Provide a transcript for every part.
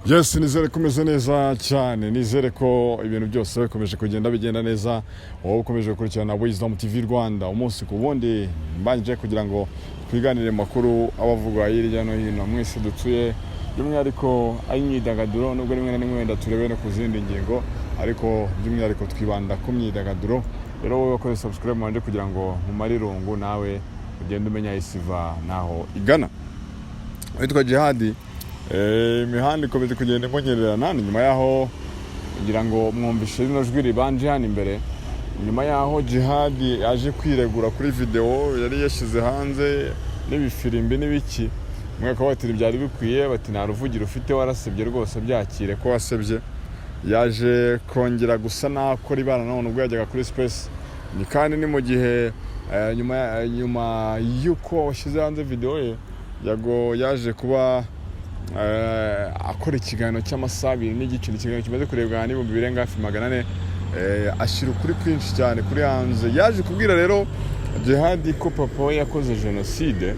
Yes, nizere ko umeze neza cyane, nizere ko ibintu byose bikomeje kugenda bigenda neza. Wowe ukomeje gukurikirana Wisdom TV Rwanda umunsi ku wundi, mbanje kugira ngo twiganire mu makuru abavugwa hirya no hino mwese dutuye, by'umwihariko ay'imyidagaduro, nubwo rimwe na rimwe wenda turebe no ku zindi ngingo, ariko by'umwihariko twibanda ku myidagaduro. Rero wowe wakoze subscribe, mubanje kugira ngo mumare irungu, nawe ugende umenya aho isi iva n'aho igana. Witwa Jihadi, imihanda ikomeje kugenda imunyererana. Ni nyuma yaho, kugira ngo mwumvishe rino jwi ribanje hano imbere, nyuma yaho Jihadi yaje kwiregura kuri video yari yashyize hanze n'ibifirimbi n'ibiki, umwe bati byari bikwiye, bati nta ruvugiro ufite, warasebye rwose, byakire ko wasebye. Yaje kongera gusa n'akora ibara none ubwo yajyaga kuri space. Ni kandi ni mu gihe nyuma y'uko washyize hanze video ye, Yago yaje kuba akora ikiganiro cy'amasaha 2 n'igice. Ni ikiganiro kimaze kurebwa n'ibihumbi birenga hafi 400. Ashyira ukuri kwinshi cyane kuri hanze. Yaje kubwira rero Jihadi ko papa we yakoze jenoside.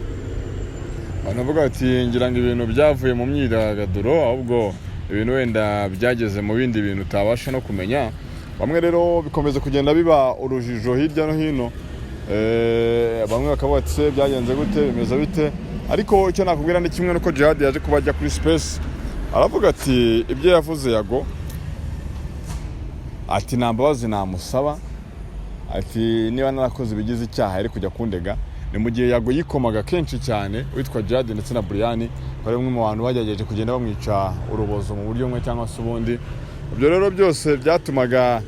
Abantu bavuga bati ngira ngo ibintu byavuye mu myidagaduro, ahubwo ibintu wenda byageze mu bindi bintu utabasha no kumenya. Bamwe rero bikomeza kugenda biba urujijo hirya no hino. Bamwe bakavuga bati se byagenze gute, bimeze bite? Ariko icyo nakubwira ni kimwe, nuko Jihad yaje kuba ajya kuri space, aravuga ati ibyo yavuze Yago, ati nta mbabazi namusaba, ati niba narakoze ibigize icyaha yari kujya kundega. Ni mu gihe Yago yikomaga kenshi cyane witwa Jihad ndetse na Brian, bari bamwe mu bantu bagerageje kugenda bamwica urubozo mu buryo bumwe cyangwa se ubundi. Ibyo rero byose byatumaga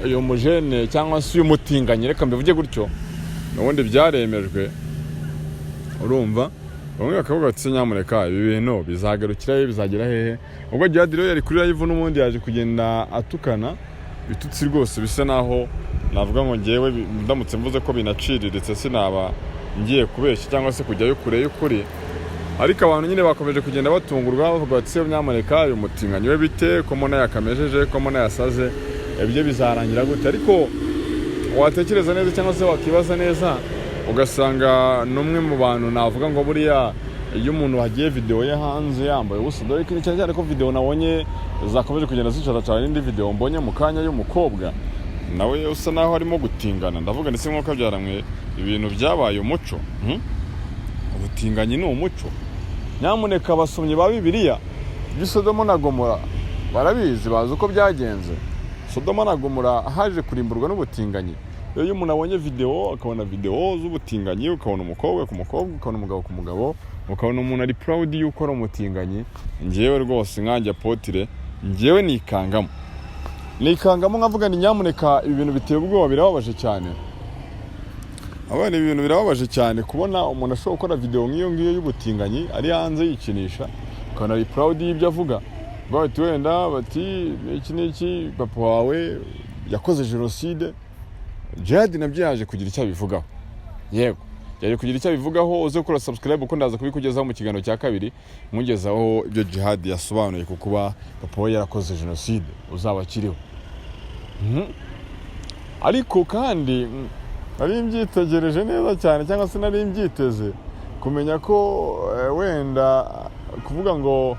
uyu mujene cyangwa se uyu mutinganyi, reka mbivuge gutyo, ubundi byaremejwe. Urumva bamwe bakavuga bati se nyamuneka ibi bintu bizagarukira he, bizagera hehe? Ubwo Jihad rero yari kuri live, n'ubundi yaje kugenda atukana ibitutsi rwose bisa naho navuga ngo ngewe ndamutse mvuze ko binaciriritse sinaba ngiye kubeshya cyangwa se kujyayo kure y'ukuri. Ariko abantu nyine bakomeje kugenda batungurwa, bavuga bati se nyamuneka uyu mutinganyi we bite, ko mbona yakamejeje, ko mbona yasaze, ibyo bizarangira gute? Ariko watekereza neza cyangwa se wakibaza neza, ugasanga n'umwe mu bantu navuga ngo buriya iyo umuntu hagiye video ye hanze yambaye ubusa, dore ko cyane cyane ko video nabonye zakomeje kugenda zicara cyane, n'indi video mbonye mu kanya y'umukobwa nawe usa naho arimo gutingana, ndavuga ndetse nk'uko byaramwe ibintu byabaye umuco, Ubutinganyi ni umuco. Nyamuneka abasomyi ba Bibiliya by'i Sodoma na Gomora barabizi, bazi uko byagenze. Sodoma na Gomora haje kurimburwa n'ubutinganyi. Rero iyo umuntu abonye video, akabona video z'ubutinganyi, ukabona umukobwa ku mukobwa, ukabona umugabo ku mugabo, ukabona umuntu ari proud y'uko ari umutinganyi, njyewe rwose nkanjye apôtre, njyewe nikangamo, nikangamo nkavuga ni nyamuneka ibi bintu biteye ubwoba, birababaje cyane. Abana, ibi bintu birababaje cyane kubona umuntu ashobora gukora video nk'iyo ngiyo y'ubutinganyi ari hanze yikinisha, ukabona ari proud y'ibyo avuga. Bati wenda bati iki n'iki, papa wawe yakoze jenoside. Jihad nabyo yaje kugira icyo abivugaho. Yego, yaje kugira icyo abivugaho. Uze gukora subscribe kuko ndaza kubikugezaho mu kiganiro cya kabiri, nkugezaho ibyo Jihad yasobanuye ku kuba papa we yarakoze jenoside uzaba akiriho. Ariko kandi nari mbyitegereje neza cyane, cyangwa se nari mbyiteze kumenya ko wenda kuvuga ngo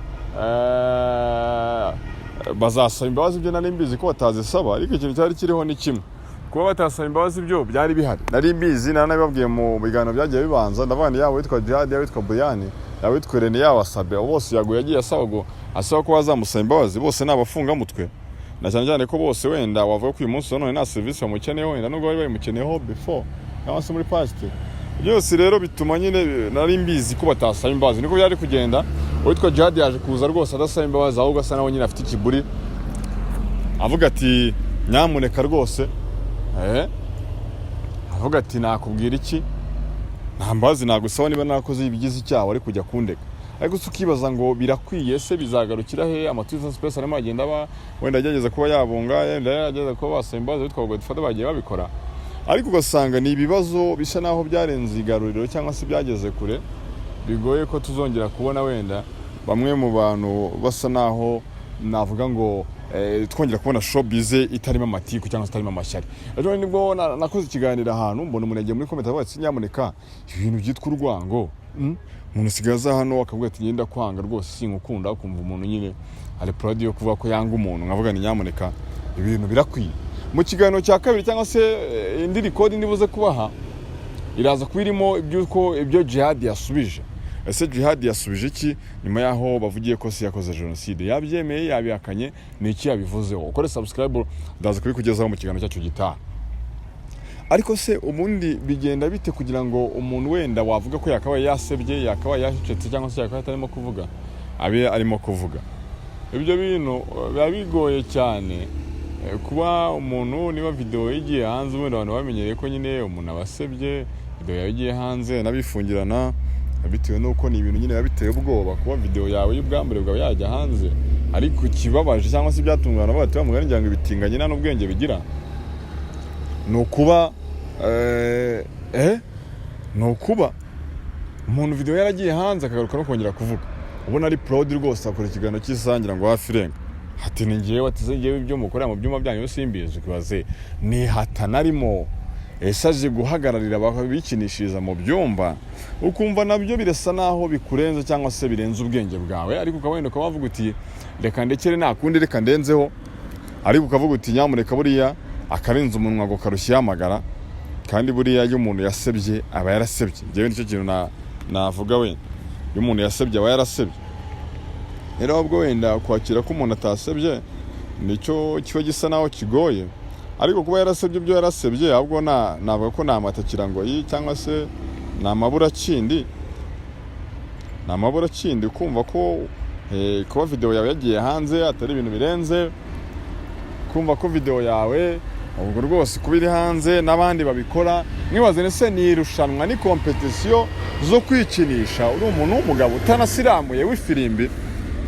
bazasaba imbabazi, ibyo nari mbizi ko batazisaba. Ariko ikintu cyari kiriho ni kimwe: kuba batasaba imbabazi byo byari bihari, nari mbizi, naranabibabwiye mu biganiro byagiye bibanza. Ndavuga nti yaba witwa Jihad, yaba witwa Brian, yaba witwa Irene, yaba Sabe, abo bose Yago yagiye asaba ngo asaba ko bazamusaba imbabazi, bose ni abafungamutwe. Na cyane cyane ko bose wenda wavuga ko uyu munsi wa none nta serivisi bamukeneyeho, wenda nubwo bari bayimukeneyeho before cyangwa se muri past. Byose rero bituma nyine nari mbizi ko batasaba imbabazi, niko byari kugenda. Uwitwa Jihad yaje kuza rwose adasaba imbabazi, ahubwo asa naho nyine afite ikiburi, avuga ati nyamuneka rwose, avuga ati nakubwira iki, nta mbabazi nagusaba, niba nakoze ibigize icyaha wari kujya kundega. Ariko se ukibaza ngo birakwiye se, bizagarukira he? Amatuza space arimo agenda aba wenda agerageza kuba yabunga, wenda yagerageza kuba basaba imbabazi witwa Godfather, bagiye babikora, ariko ugasanga ni ibibazo bisa naho byarenze igaruriro cyangwa se byageze kure, bigoye ko tuzongera kubona wenda bamwe mu bantu basa naho navuga ngo twongera kubona showbiz itarimo amatiku cyangwa se itarimo amashyari. Ejo nibwo nakoze ikiganiro ahantu, mbona umuntu yagiye muri comment avuga ati nyamuneka ibintu byitwa urwango. Umuntu usigaye aza hano akavuga ati: "Ngenda kwanga rwose, sinkukunda." Ukumva umuntu nyine ari proud yo kuvuga ko yanga umuntu. Nkavuga ni nyamuneka, ibintu birakwiye. Mu kiganiro cya kabiri cyangwa se indi record ndibuze kubaha iraza kuba irimo iby'uko ibyo Jihad yasubije. Ese Jihad yasubije iki nyuma y'aho bavugiye ko se yakoze jenoside? Yabyemeye? Yabihakanye? Ni iki yabivuzeho? Ukore subscribe, ndaza kubikugezaho mu kiganiro cyacu gitaha. Ariko se ubundi bigenda bite kugira ngo umuntu wenda wavuga ko yakabaye yasebye, yakabaye yacecetse, cyangwa se yakabaye atarimo kuvuga, abe arimo kuvuga? Ibyo bintu biba bigoye cyane kuba umuntu niba video igiye hanze. Ubundi abantu bamenyereye ko nyine umuntu aba asebye, video yawe igiye hanze n'abifungirana, bitewe n'uko ni ibintu nyine biba biteye ubwoba kuba video yawe y'ubwambure bwawe yajya hanze. Ariko ikibabaje cyangwa se ibyatungana bavuga ati: "Mugani ngira ngo ibitinganye nta n'ubwenge bigira," ni ukuba umuntu video yaragiye hanze akagaruka no kongera kuvuga, ubona ari proud rwose, akora ikiganiro cy'isaha ngira ngo hafi irenga, ati: "Ni njyewe," ati: "Se njyewe ibyo mukorera mu byumba byanyu simbizi." Ukibaze ni hatana arimo, ese aje guhagararira ababikinishiriza mu byumba? Ukumva nabyo birasa naho bikurenze cyangwa se birenze ubwenge bwawe, ariko ukaba wenda ukaba wavuga uti: "Reka ndekere, nta kundi, reka ndenzeho." Ariko ukavuga uti: "Nyamuneka, buriya akarenza umunwa ngo karushya ihamagara." Kandi buriya iyo umuntu yasebye aba yarasebye. Njyewe nicyo kintu navuga wenda, iyo umuntu yasebye aba yarasebye. Rero ahubwo wenda kwakira ko umuntu atasebye nicyo kiba gisa naho kigoye, ariko kuba yarasebye ibyo yarasebye, ahubwo navuga ko ni amatakirangoyi cyangwa se ni amaburakindi, ni amaburakindi kumva ko kuba video yawe yagiye hanze atari ibintu birenze, kumva ko video yawe ubwo rwose kuba iri hanze n'abandi babikora. Mwibaze, ese ni irushanwa, ni compétition zo kwikinisha uri umuntu w'umugabo utanasiramuye w'ifirimbi?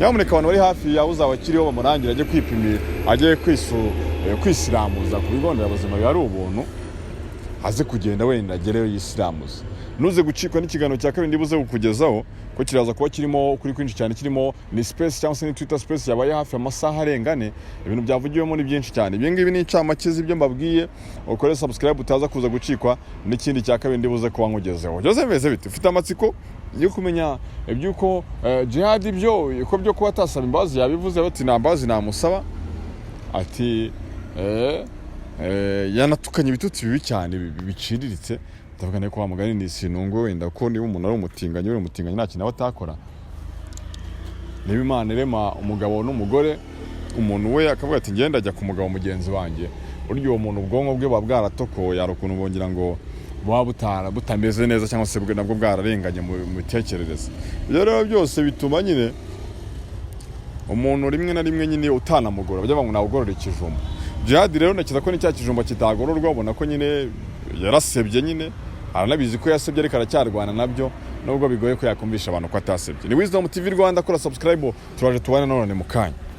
Nyamuneka abantu bari hafi yawe, uzaba akiriho bamurangira ajye kwipimira, ajye kwisiramuza ku bigo nderabuzima, biba ari ubuntu, aze kugenda wenda agereyo yisiramuza. Ntuze gucikwa n'ikiganiro cya kabiri ndibuze kukugezaho, ko kiraza kuba kirimo ukuri kwinshi cyane. Kirimo ni space cyangwa se ni Twitter Space yabaye hafi amasaha arenga 4. Ibintu byavugiwemo ni byinshi cyane. Ibi ngibi ni incamake z'ibyo mbabwiye. Ukore subscribe utaza kuza gucikwa n'ikindi cya kabiri ndibuze kuba nkugezeho. Byose bimeze bite? Ufite amatsiko yo kumenya iby'uko Jihad ibyo uko byo kuba atasaba imbabazi yabivuze, bati: "Nta mbabazi namusaba," ati yanatukanye ibitutsi bibi cyane biciriritse. Ndavuga ko wa mugani ni sinungo wenda ko niba umuntu ari umutinganyi, uri umutinganyi, nta kintu aba atakora. Niba Imana irema umugabo n'umugore, umuntu we akavuga ati: "Ngenda ajya ku mugabo mugenzi wanjye," burya uwo muntu ubwonko bwe buba bwaratokoye. Hari ukuntu bongera ngo buba butameze neza cyangwa se nabwo bwararenganye mu mitekerereze. Ibyo rero byose bituma nyine umuntu rimwe na rimwe nyine utanamugorora, bajya bavuga ngo nawugorora ikijumba. Jihad rero ntekereza ko ni cya kijumba kitagororwa. Ubona ko nyine yarasebye, nyine aranabizi ko yasebye, ariko aracyarwana nabyo nubwo bigoye ko yakumvisha abantu ko atasebye. Ni Wisdom TV Rwanda, kora subscribe, turaje tubane none mu kanya.